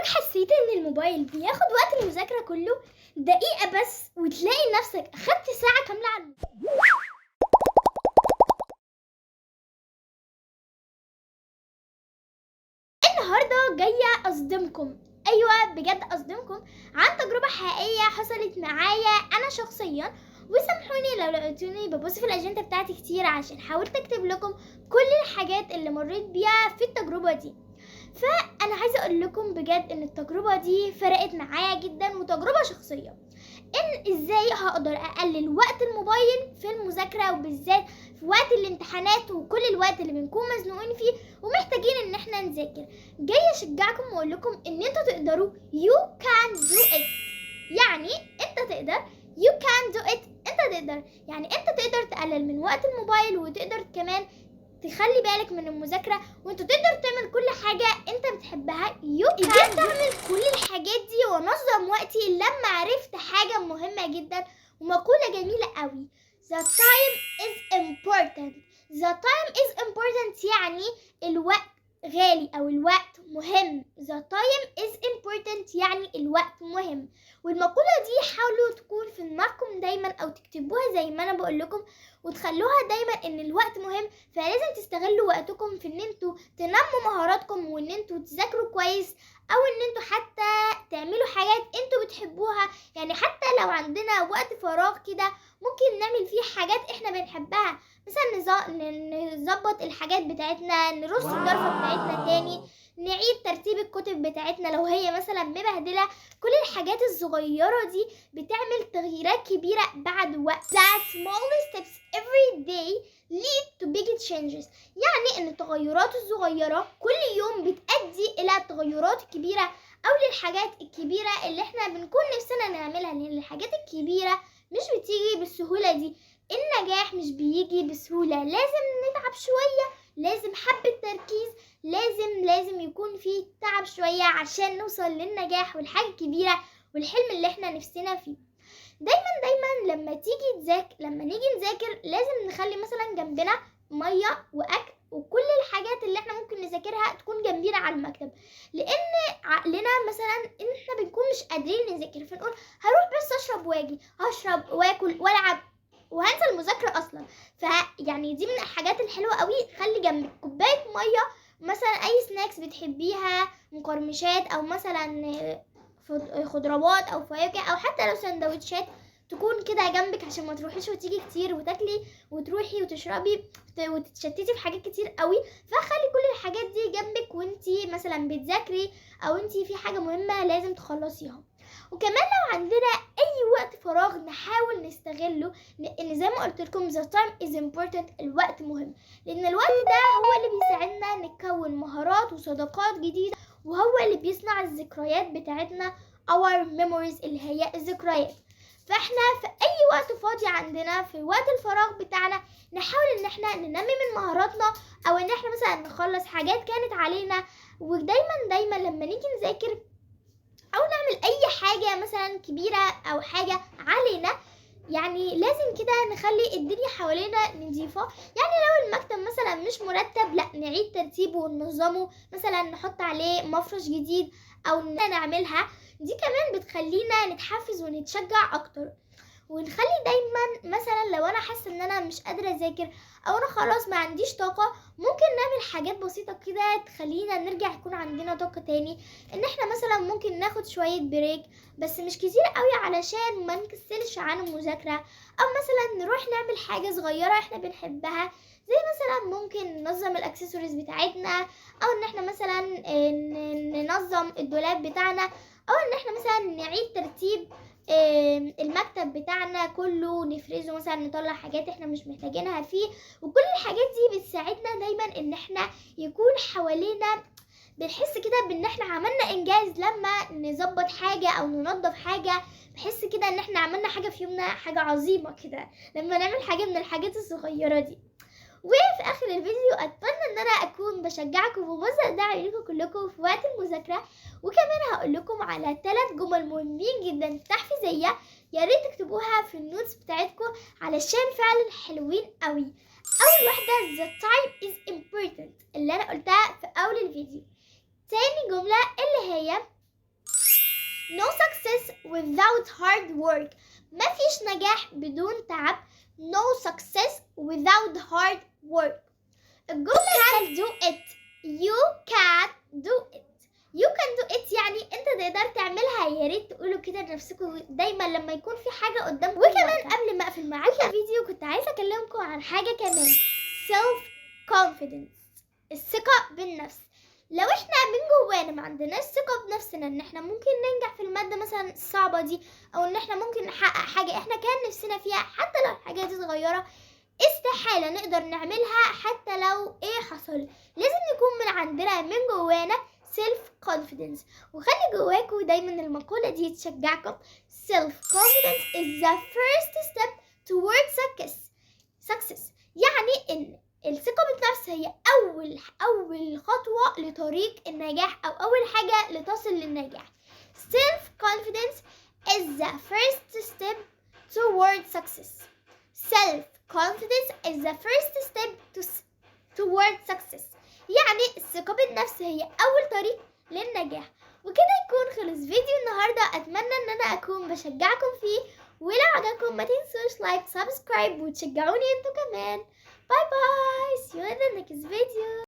عمرك حسيت ان الموبايل بياخد وقت المذاكرة كله؟ دقيقة بس وتلاقي نفسك اخدت ساعة كاملة على الموبايل. النهاردة جاية اصدمكم، ايوه بجد اصدمكم، عن تجربة حقيقية حصلت معايا انا شخصيا. وسامحوني لو لقيتوني ببص في الاجندة بتاعتي كتير عشان حاولت اكتب لكم كل الحاجات اللي مريت بيها في التجربة دي. فانا عايزة اقول لكم بجد ان التجربة دي فرقت معايا جدا، وتجربة شخصية ان ازاي هقدر اقلل وقت الموبايل في المذاكرة، وبالذات في وقت الامتحانات وكل الوقت اللي بنكون مزنوقين فيه ومحتاجين ان احنا نذاكر. جاية اشجعكم واقول لكم ان انتوا تقدروا، you can do it. يعني انت تقدر، you can do it، انت تقدر. يعني انت تقدر تقلل من وقت الموبايل، وتقدر كمان تخلي بالك من المذاكرة، وانت تقدر تعمل كل حاجة انت بتحبها. You can قدرت اعمل كل الحاجات دي وانظم وقتي لما عرفت حاجة مهمة جدا ومقولة جميلة قوي: The time is important. The time is important يعني الوقت غالي او الوقت مهم. The time is important يعني الوقت مهم. والمقولة دي حاولوا تكون في دماغكم دايما، او تكتبوها زي ما انا بقول لكم، وتخلوها دايما ان الوقت مهم. فلازم تستغلوا وقتكم في ان انتوا تنموا مهاراتكم، وان انتوا تذاكروا كويس، او ان انتوا حتى تعملوا حاجات انتوا بتحبوها. يعني حتى لو عندنا وقت فراغ كده ممكن نعمل فيه حاجات احنا بنحبها، مثلا نظبط الحاجات بتاعتنا، نرص الضرفة بتاعتنا تاني، نعيد ترتيب الكتب بتاعتنا لو هي مثلا مبهدلة. كل الحاجات الصغيرة دي بتعمل تغييرات كبيرة بعد وقت. The small steps every day lead to big changes. يعني ان التغيرات الصغيرة كل يوم بتؤدي الى تغيرات كبيرة، او للحاجات الكبيرة اللي احنا بنكون نفسنا نعملها. لان الحاجات الكبيرة مش بتيجي بالسهولة دي، النجاح مش بيجي بسهولة، لازم نتعب شوية، لازم حبة تركيز، لازم يكون في تعب شوية عشان نوصل للنجاح والحاجة الكبيرة والحلم اللي احنا نفسنا فيه. دايما دايما لما تيجي تذاكر، لما نيجي نذاكر لازم نخلي مثلا جنبنا مية واكل، وكل الحاجات اللي احنا ممكن نذاكرها تكون جنبينا على المكتب، لان عقلنا مثلا ان احنا بنكون مش قادرين نذاكر، فنقول هروح بس اشرب واجي، هشرب واكل والعب وهنسى المذاكرة أصلا. فيعني دي من الحاجات الحلوة قوي. خلي جنبك كوباية مية، مثلا أي snacks بتحبيها، مقرمشات، أو مثلا خضروات أو فواكه، أو حتى لو سندوتشات تكون كده جنبك عشان ما تروحيش وتيجي كتير وتاكلي وتروحي وتشربي وتتشتتي في حاجات كتير قوي. فخلي كل الحاجات دي جنبك وانتي مثلا بتذاكري، او انتي في حاجة مهمة لازم تخلصيها. وكمان لو عندنا اي وقت فراغ نحاول نستغله، لان زي ما قلت لكم the time is important، الوقت مهم، لان الوقت ده هو اللي بيساعدنا نكون مهارات وصداقات جديدة، وهو اللي بيصنع الذكريات بتاعتنا، our memories اللي هي الذكريات. فاحنا في اي وقت فاضي عندنا في وقت الفراغ بتاعنا نحاول ان احنا ننمي من مهاراتنا، او ان احنا مثلا نخلص حاجات كانت علينا. ودايما دايما لما نيجي نذاكر او نعمل اي حاجة مثلا كبيرة او حاجة علينا، يعني لازم كده نخلي الدنيا حوالينا نظيفة. يعني لو المكتب مثلا مش مرتب، لا نعيد ترتيبه وننظمه، مثلا نحط عليه مفرش جديد او نعملها. دي كمان بتخلينا نتحفز ونتشجع اكتر. ونخلي دايما مثلا لو انا حاسه ان انا مش قادره اذاكر، او انا خلاص ما عنديش طاقه، ممكن نعمل حاجات بسيطه كده تخلينا نرجع يكون عندنا طاقه تاني. ان احنا مثلا ممكن ناخد شويه break، بس مش كتير قوي علشان ما نكسلش عن المذاكره، او مثلا نروح نعمل حاجه صغيره احنا بنحبها، زي مثلا ممكن ننظم الاكسسوارز بتاعتنا، او ان احنا مثلا ننظم الدولاب بتاعنا، او ان احنا مثلا نعيد ترتيب المكتب بتاعنا كله، نفرزه مثلا، نطلع حاجات احنا مش محتاجينها فيه. وكل الحاجات دي بتساعدنا دايما ان احنا يكون حوالينا بنحس كده بان احنا عملنا انجاز لما نظبط حاجة او ننظف حاجة، بحس كده ان احنا عملنا حاجة في يومنا، حاجة عظيمة كده لما نعمل حاجة من الحاجات الصغيرة دي. وفي اخر الفيديو اتمنى ان انا اكون بشجعكم وبوزع دعم لكم كلكم في وقت المذاكره. وكمان هقول لكم على 3 جمل مهمين جدا تحفيزيه، يا ريت تكتبوها في ال notes بتاعتكم علشان فعلا حلوين قوي. اول واحده the time is important اللي انا قلتها في اول الفيديو. تاني جمله اللي هي No success without hard work. ما فيش نجاح بدون تعب. No success without hard work. الجملة can do it. You can do it. You can do it يعني انت تقدر تعملها. يا ريت تقولوا كده لنفسكم دايما لما يكون في حاجة قدامكم. وكمان قبل ما اقفل معاكم الفيديو كنت عايزة اكلمكم عن حاجة كمان، self confidence، الثقة بالنفس. لو احنا من جوانا ما عندناش ثقة بنفسنا ان احنا ممكن ننجح في المادة مثلا الصعبة دي، او ان احنا ممكن نحقق حاجة احنا كان نفسنا فيها، حتى لو الحاجة دي صغيرة، استحالة نقدر نعملها حتى لو ايه حصل. لازم يكون من عندنا من جوانا self confidence، وخلي جواكوا دايما المقولة دي تشجعكم: self confidence is the first step towards success. يعني ان الثقة بالنفس هي أول خطوة لطريق النجاح، أو أول حاجة لتصل للنجاح. Self confidence is the first step toward success. Self confidence is the first step toward success. يعني الثقة بالنفس هي أول طريق للنجاح. وكده يكون خلص فيديو النهاردة. أتمنى إن أنا أكون بشجعكم فيه، ولو عجبكم ما تنسوش like، subscribe، وتشجعوني انتوا كمان. bye bye، see you in the next video.